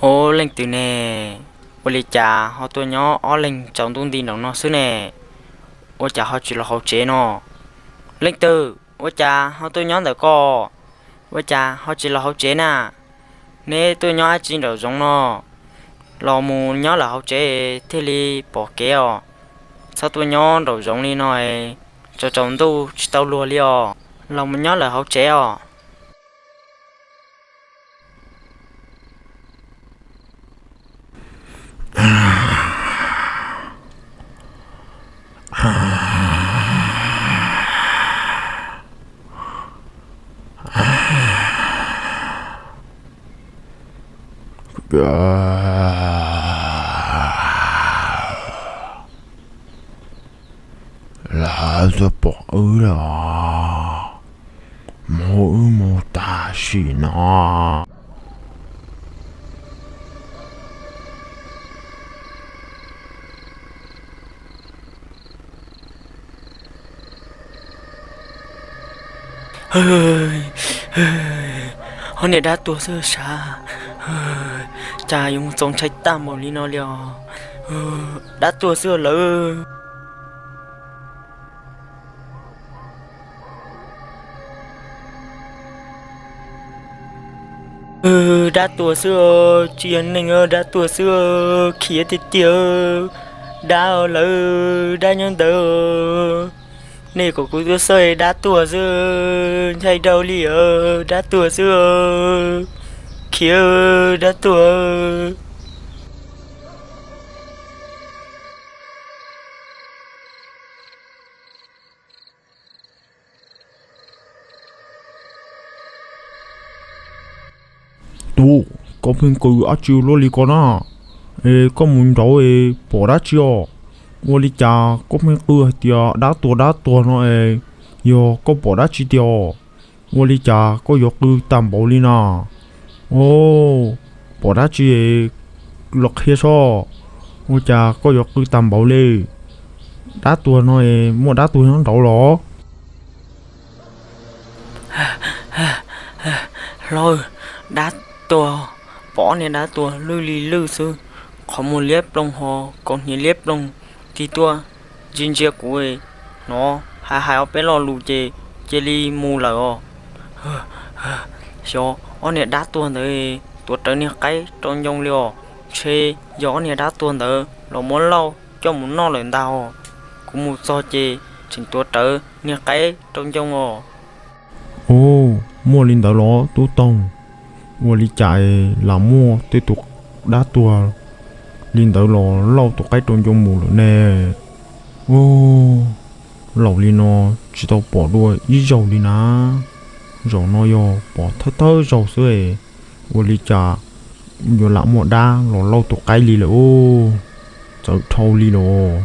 Ob leej twg ne? Ua li cas ho tuaj nyob ob leeg tsaus ntuj nti nraum no xwb ne? Ua cas ho tsis los hauv tsev no? Leej twg ua cas ho tuaj nyob ntawm ko? Ua cas ho tsis los hauv tsev na? Neb tuaj nyob dab tsi nraum zoov no? Los mus nyob lawm hauv tsev thiaj li pom kev os. Txhob tuaj nyob nraum zoov li no, tsaus tsaus ntuj tsis tau luag li os. Los mus nyob lawm hauv tsev os. Lawv twb pom wb lawm, mus wb mus tam sim no. Ob niag dab tuag xwb sav, cas yuav mus txaus ntshai tag npaum li no li os. Dab tuag xwb lawm. Dab tuag xwb, tsis yog neeg, dab tuag xwb, khiav tiag tiag. Dab lawm, dab nyob ntawd. Nej kom kuv tuaj xwb, dab tuag xwb, ntshai dhau li, dab tuag xwb, khiav, dab tuag. Tub, koj pheej qw dab tsi luaj li ko na? Es koj mus nraud es pom dab tsi os? Ua li cas koj pheej qw hais tias dab tuag dab tuag no es, yog koj pom dab tsi tiag os? Ua li cas koj yuav qw tag npaum li na? Os, pom dab tsi los qhia soj, ua cas koj yuav qw tag npaum li? Dab tuag no es muaj dab tuag nyob nraud los? Hlob, dab tuag, pom ob niag dab tuag lwj li lwj xwb, qhov muag liab ploog ho kaus hniav liab ploog, tig tuaj ntsia ntsia kuv, hnov hais hais ob peb lo lus ces cia li mus lawm os. Xyov ob niag dab tuag ntawd tuav rawv niag qaib rau ncoo li os, ntshe yog ob niag dab tuag ntawd los muab Lauj coj mus noj lawm ntag os. Kuv mus txog ces tseem tuav rawv niag qaib rau ncoo os. Ub, muaj li ntawd los tub Toog? Ua li cas lam muaj tej tus dab tuag li ntawd los Lauj tus qaib rau ncoo mus lawm ne? Ub, laus li no tsis tau pom dua ib zaug li na. Zaum no yog pom thawj thawj zaug xwb es, ua li cas yuav lam muaj dab los Lauj tus qaib li lawm ub. Txawv dhau li los.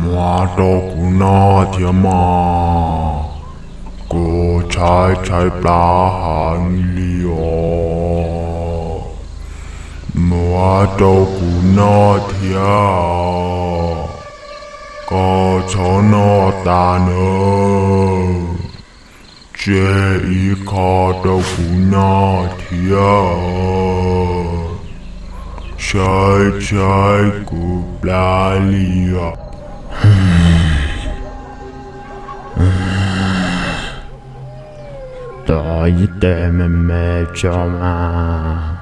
Muab rau kuv noj thiab mas, kuv tshaib tshaib plab heev li os. Muab rau kuv noj thiab, koj txhob noj tas nawb. Tseg ib qho rau kuv noj thiab, tshaib tshaib kuv plab li os. Tos ib teg me me tso mas,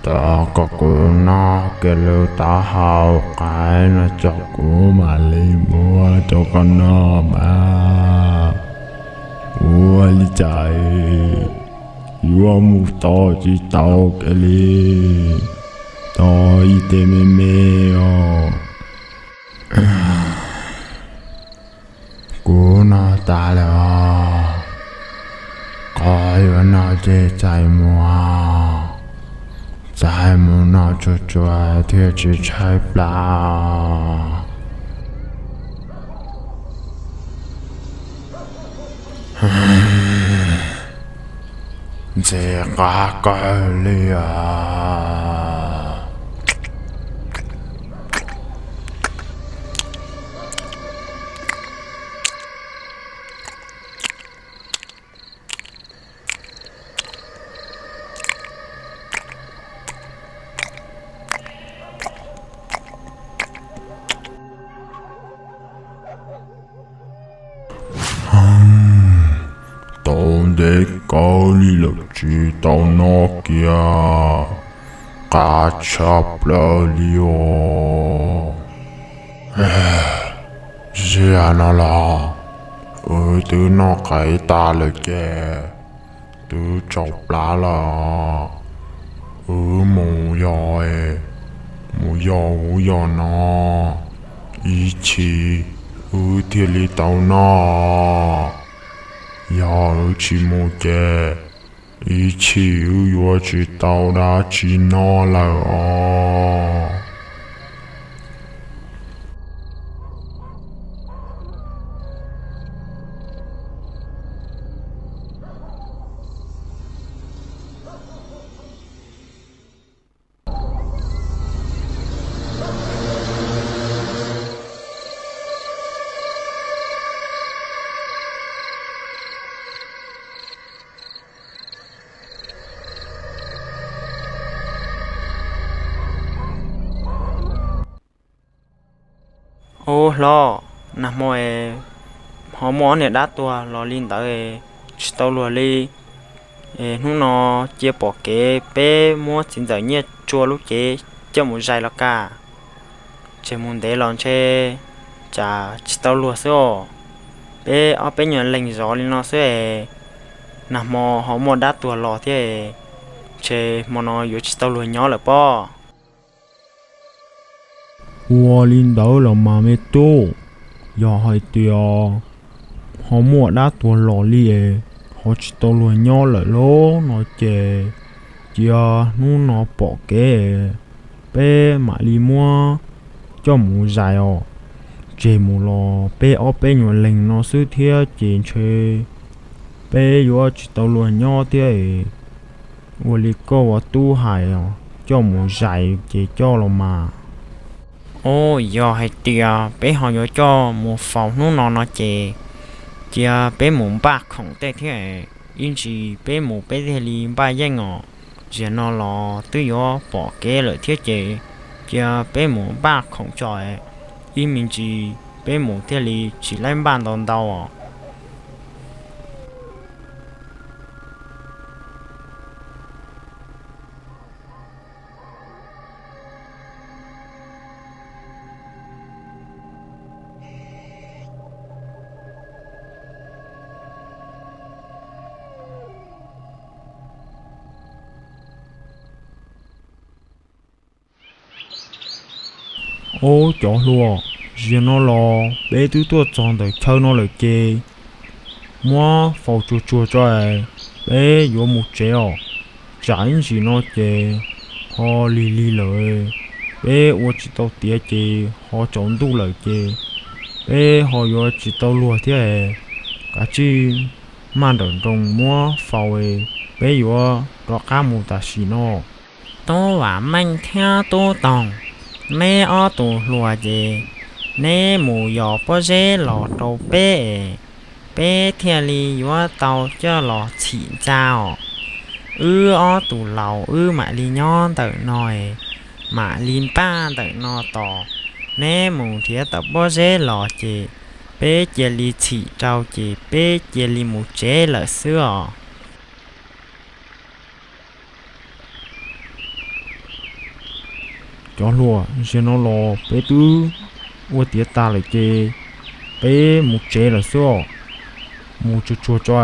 tos kom kuv noj kiag lub taub hau qaib no tso kuv mam li muab rau koj noj mas. Ua li cas yuav mus tos tsis tau kiag li, tos ib teg me me os. Kuv noj tas lawm os. Qhov yuav noj ces txais mus, txais mus noj tsuag tsuag thiaj tsis tshaib plab. Ntxim qab kawg li os. Tau ntev kawg li lawm tsis tau noj kiag, qab tshaj plaws li os. Zaum no los wb twb noj qaib tas lawm ces twb tsaus plab lawm. Wb mus yos, mus yos ub yos no ib chim wb thiaj li tau noj. Yog wb tsis mus ces ib chim wb yuav tsis tau dab tsi noj lawm os. Ub hlob, nag hmo ho muaj ob niag dab tuag los li ntawd tsis tau luag li. Hnub no cia pom kev peb muab txiv ntxawm Nyiaj Tsua lub cev coj mus zais los kaj. Tseg mus ntev los ntshe tsam tsis tau luag xwb os. Peb ob peb nyuag leeg zov li no xwb es nag hmo ho muaj dab tuag los thiab es ntshe hmo no yuav tsis tau luag nyob lawm pob. Ua li ntawd los mas me tub, yog hais tias ho muaj dab tuag los li es ho tsis tau luag nyob lawm lauj no ces cia hnub no pom kev peb mam li muab coj mus zais os. Tseg mus los peb ob peb nyuag leeg no xwb thiab ces ntshe peb yuav tsis tau luag nyob thiab es ua li koj ua tub hais os, coj mus zais ces coj los mas. Ub, yog hais tias peb ho yuav coj mus faus hnub no no ces cia peb mus npaj khoom tej thiab, ib ntsis peb mus peb thiaj li npaj yeej os. Ziag no los twb yuav pom kev lawm thiab ces cia peb mus npaj khoom tso, ib me ntsis peb mus thiaj li tsis laib npaj ntau ntau os. Ub cov hluas, ziag no los peb twb tuaj txog ntawm chaw no lawm ces muab faus tsuag tsuag tso es peb yuav mus tsev os. Tsam ib ntsis no ces ho lig lig lawm, peb ua tsis tau tiav ces ho tsaus ntuj lawm ces peb ho yuav tsis tau luag thiab. Kav tsij maj nrawm nroos muab faus, peb yuav rov qab mus tam sim no. Tub Vam Meej thiab Tub Toog, neb ob tug hluas ces neb mus yos pob zeb los rau peb es peb thiaj li yuav tau coj los txhim ntxa os. Wb ob tug laus wb mam li nyob ntawm no es mam li npaj ntawm no tos. Neb mus nrhiav tau pob zeb los ces peb cia li txhim rau ces peb cia li mus tsev lawm xwb os. Cov hluas, zaum no los peb twb ua tiav tas lawm ces peb mus tsev lawm xwb os. Mus tsuag tsuag tso,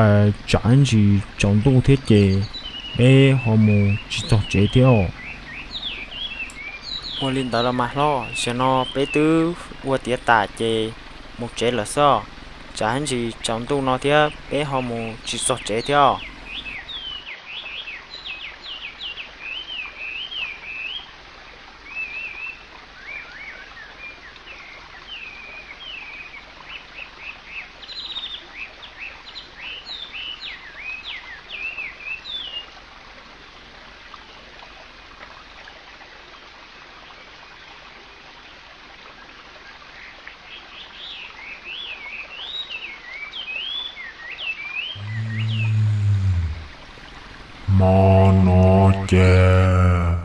tsam ntsis tsaus ntuj thiab ces peb ho mus tsis txog tsev thiab os. Ua li ntawd los mas hlob, zaum no peb twb ua tiav tas ces mus tsev lawm xwb os. Tsam ntsis tsaus ntuj no thiab peb ho mus tsis txog tsev thiab os. Hmo no ces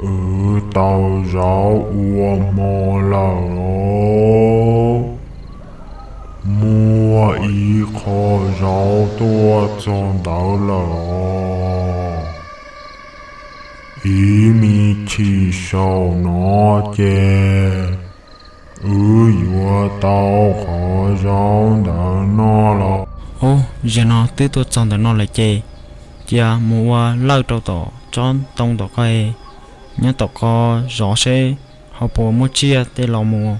wb tau zaub ua hmo lawm os. Muaj ib qho zaub tuaj txog ntawd lawm os. Ib me chim saum no ces wb yuav tau qhov zaub ntawd noj los. Ub, zaum no twb tuaj txog ntawm no lawm ces cia mus ua lawj rau tom tsob ntoo tom qab, nyob tom qab zov seb ho puas muaj tsiaj tej los mus,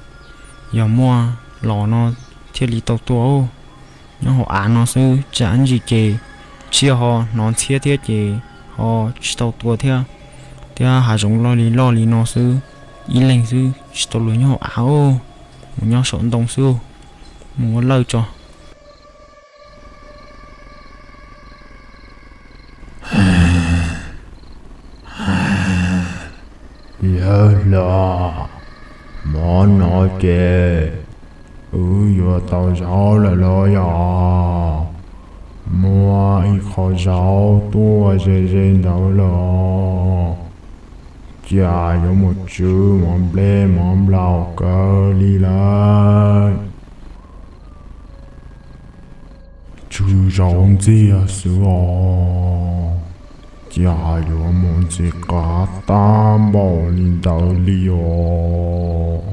yog muaj los no thiaj li tau tua. Nyob hauv av no xwb tsam ntsis ces tsiaj ho hnov ntxhiab thiab ces ho tsis tau tua thiab. Thiab hav zoov loj li loj li no xwb, ib leeg xwb tsis tau luag nyob hauv av, mus nyob saum ntoo xwb. Mus ua lawj tso. Yawg hlob, hmo no ces wb yuav tau zaub lawm los yog? Muaj ib qho zaub tuaj ze ze ntawd los, cas yuav mus tsw mov nplej mov nplaum kawg li lawm. Tsw zaub ntxiag xwb os, cas yuav mus ntxim qab tag npaum li ntawd li os.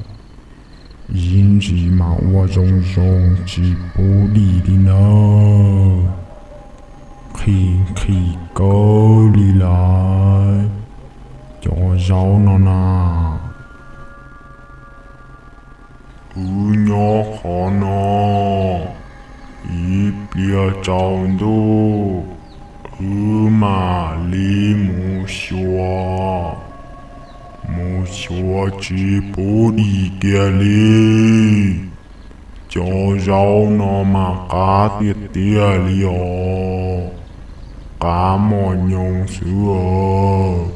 Ib ntsis mas ua zoo zoo tsis pub dim li nawb. Qhis qhis kawg li lawm cov zaub no na. Wb nyob qhov no ib pliag tsaus ntuj, wb mam li mus xyuas. Mus xyuas tsis pub dim kiag li. Cov zaub no mas qab tiag tiag li os. Qab mos nyoos xwb os.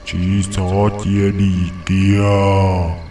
Tsis txhob cia dim kiag.